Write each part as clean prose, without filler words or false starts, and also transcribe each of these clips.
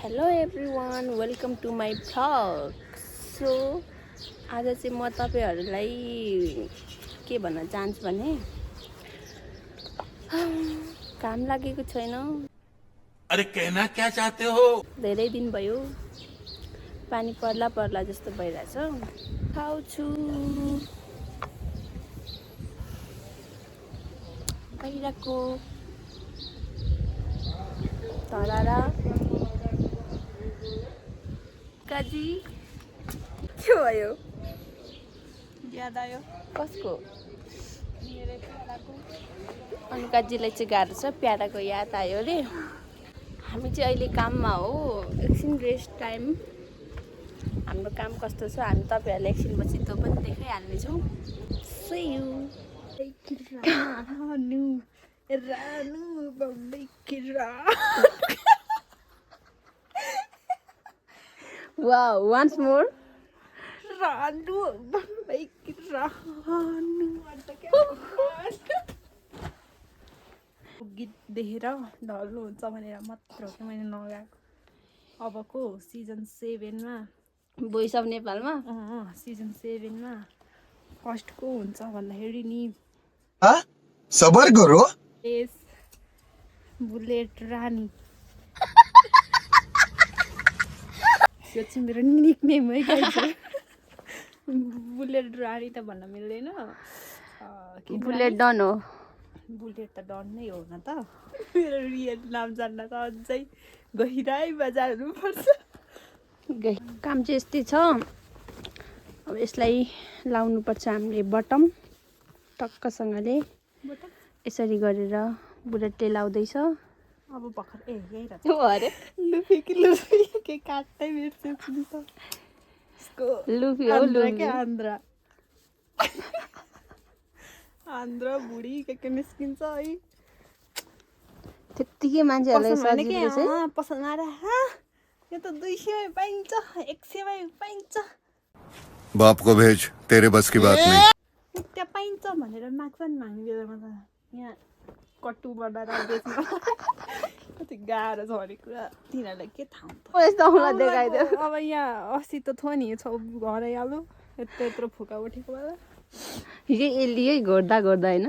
Hello everyone, welcome to my vlog. So आज चाहिँ म तपाईँहरूलाई के भन्न चाहन्छु भने काम लागेको छैन। अरे कहना क्या चाहते हो? धेरै दिन भयो, पानी पर्ला पर्ला जस्तो भइरहेछ। खाउँछु बाहिरको तरारा। काजी के भयो? याद आयो कसको? मेरै प्याराको। अनि काजीलाई चाहिँ गाह्रो छ, प्याराको याद आयो अरे। हामी चाहिँ अहिले काममा हो, एकछिन रेस्ट टाइम। हाम्रो काम कस्तो छ हामी तपाईँहरूलाई एकछिनपछि त्यो पनि देखाइहाल्नेछौँ। See you. Ranu बम्बईकिरा। Wow, once more. Ranu बम्बईकिरा। गीत देखेर ढल्नुहुन्छ भनेर मात्र हो कि मैले नगाएको। अबको सिजन 7मा भोइस अफ नेपालमा सिजन 7मा फर्स्टको हुन्छ भन्दाखेरि नि सबर करो। यस बुलेट रानी। यो चाहिँ मेरो निकनेम है गाइस। बुलेट रानी त भन्न मिल्दैन। बुलेट डन हो। बुलेट त डन नै हो न त। मेरो रियल नाम जान्न त अझै गहिराइमा जानुपर्छ। काम चाहिँ यस्तै छ। अब यसलाई लाउनुपर्छ हामीले बटम टक्कसँगले यसरी गरेर बुलेटले लाउँदैछ। अब भर्खर यही रहेछ। हो अरे लुफी के काट्दै बिर्सेँ त। लुफी हो लुफी। आन्ध्रा आन्ध्रा बुढी के निस्किन्छ है। त्यत्तिकै मान्छेहरूलाई सजिलो चाहिँ पसलमा आएर यो त 200 पाइन्छ, 100 पाइन्छ, बाप को भेज, तेरे बस की बात नहीं। त्यहाँ पाइन्छ भनेर माग्छ नि माग्ने बेलामा त यहाँ कट्टु बनाएर बेच्न कति गाह्रो छ भने कुरा तिनीहरूलाई के थाहा हुन्छ। देखाइदियो। अब यहाँ अस्ति त थियो नि छौ घर आइहाल्यो यत्रो फुका उठेको बेला। हिजो यसले घोड्दा होइन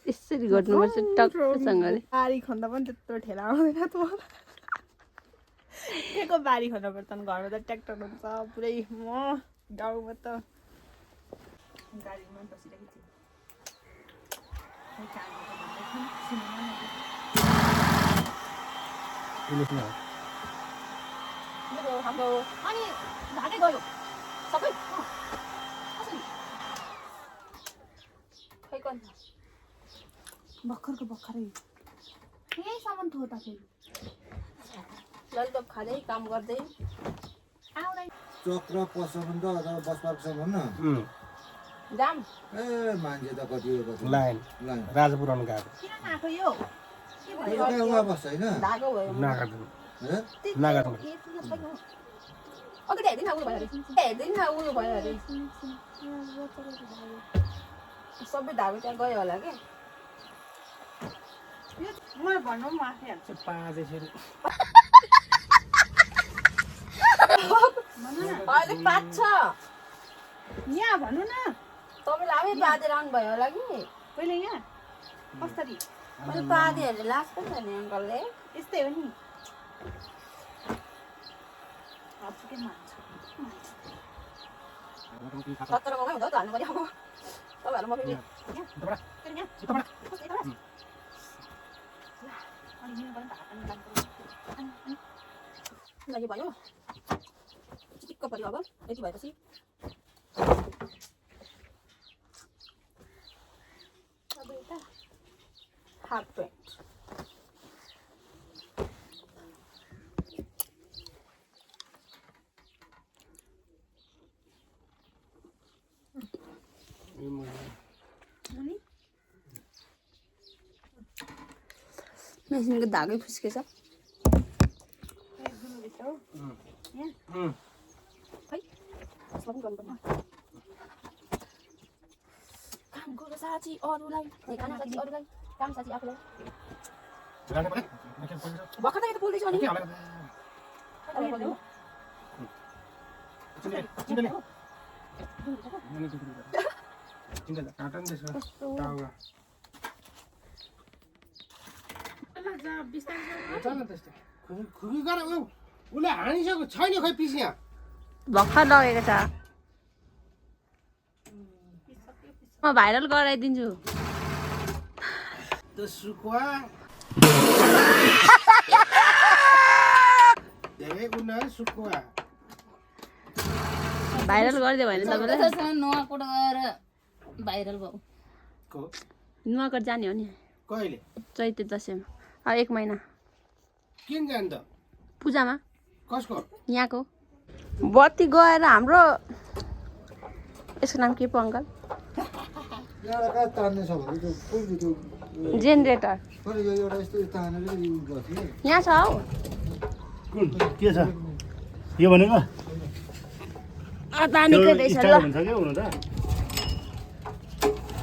यसरी घोड्नुपर्छ टक्कसँगले। बारी खन्दा पनि त्यत्रो ठेला आउँदैन त। के को बारी खन्नु पर्छ नि, घरमा त ट्र्याक्टर हुन्छ पुरै। म गाउँमा त गाडीमा बसिरहेको हाम्रो अनि ढाकै गयो सबै खै कन् भर्खरै यही सामान थियो त फेरि ललिपप खाँदै काम गर्दै आउँदै चक्र पसम्म त बस पार्कसम्म न जाम। ए मान्छे त कति लाइन राजापुर आउनु गएको किन नआएको यो उहाँ बस्छ होइन धागो भयो। अघि त हेर्दैन उयो भयो अरे, हेर्दैन उयो भयो अरे। सबै धागो त्यहाँ गयो होला क्या। म भन्नु म आफै हाल्छु। अहिले 5 छ। यहाँ भन्नु न तपाईँले आफै बाँधेर आउनु भयो होला कि। पहिले यहाँ कसरी मैले बाँधेहरूले लास्ट पनि छ नि अङ्कलले। यस्तै हो नि। के मान्छ 17 मा हुन्छ हाल्नु पर्यो अब तपाईँहरू। म फेरि यो भयो चिक्क पर्यो। अब यति भएपछि अब यता हाफ प्यान्ट मेसिनको धागै फुस्केछ। काम गर्नु साथी अरूलाई, खाना साथी अरूलाई, काम साथी आफूलाई। भर्खर त यो त बोल्दैछु अनि काटन त्यसो टाउगा चल त्यस्तो खुकी गर उसले हानिसक्यो छैन खै पिस यहाँ भर्खर लगेको छ म भाइरल गराइदिन्छु त सुकुवा धेरै गुना सुकुवा भाइरल गरिदियो भने तपाईँलाई नुवाकोट गएर भाइरल भयो को नुवाकोट जाने हो नि कहिले चैते दसैँमा अब 1 महिना किन जान्छ पूजामा कसको यहाँको बत्ती गएर हाम्रो यसको नाम के पो अङ्कल एउटा कहाँ तान्ने छ भने त्यो कुन त्यो जेनेरेटर खै यो एउटा यस्तो तानेर युज गर्थ्यो यहाँ छ हौ कुन के छ यो भनेको तानेकै रहेछ ल हुन्छ के हुनु त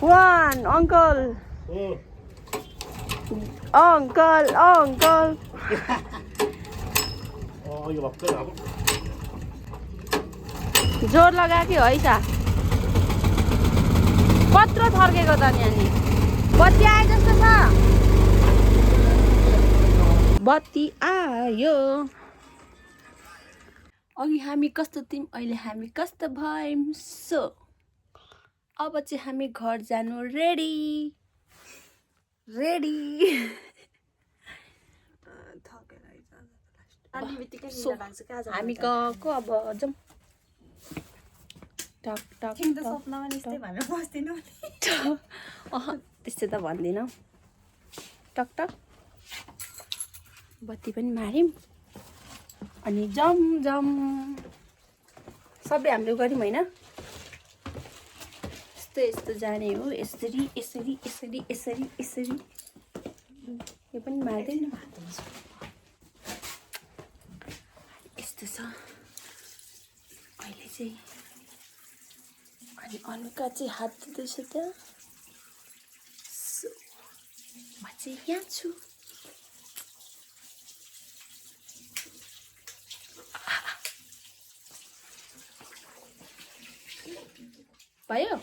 वान अङ्कल ओ अङ्कल अङ्कल यो भक्कै अब जोर लगायो कि है सा कत्रो थर्केको त नि बत्ती आए जस्तो छ बत्ती आयो अघि हामी कस्तो थियौँ अहिले हामी कस्तो भयौँ सो अब चाहिँ हामी घर जानु रेडी रेडी हामी गएको अब जाउँ टक टक त्यस्तो त भन्दिनँ टक टक बत्ती पनि मार्यौँ अनि जम जम सबै हामीले गऱ्यौँ होइन यस्तो यस्तो जाने हो यसरी यसरी यसरी यसरी यसरी यो पनि मार्दैन यस्तो छ अहिले चाहिँ अनि अनुका चाहिँ हात धुँदैछ त्यहाँ म चाहिँ यहाँ छु भयो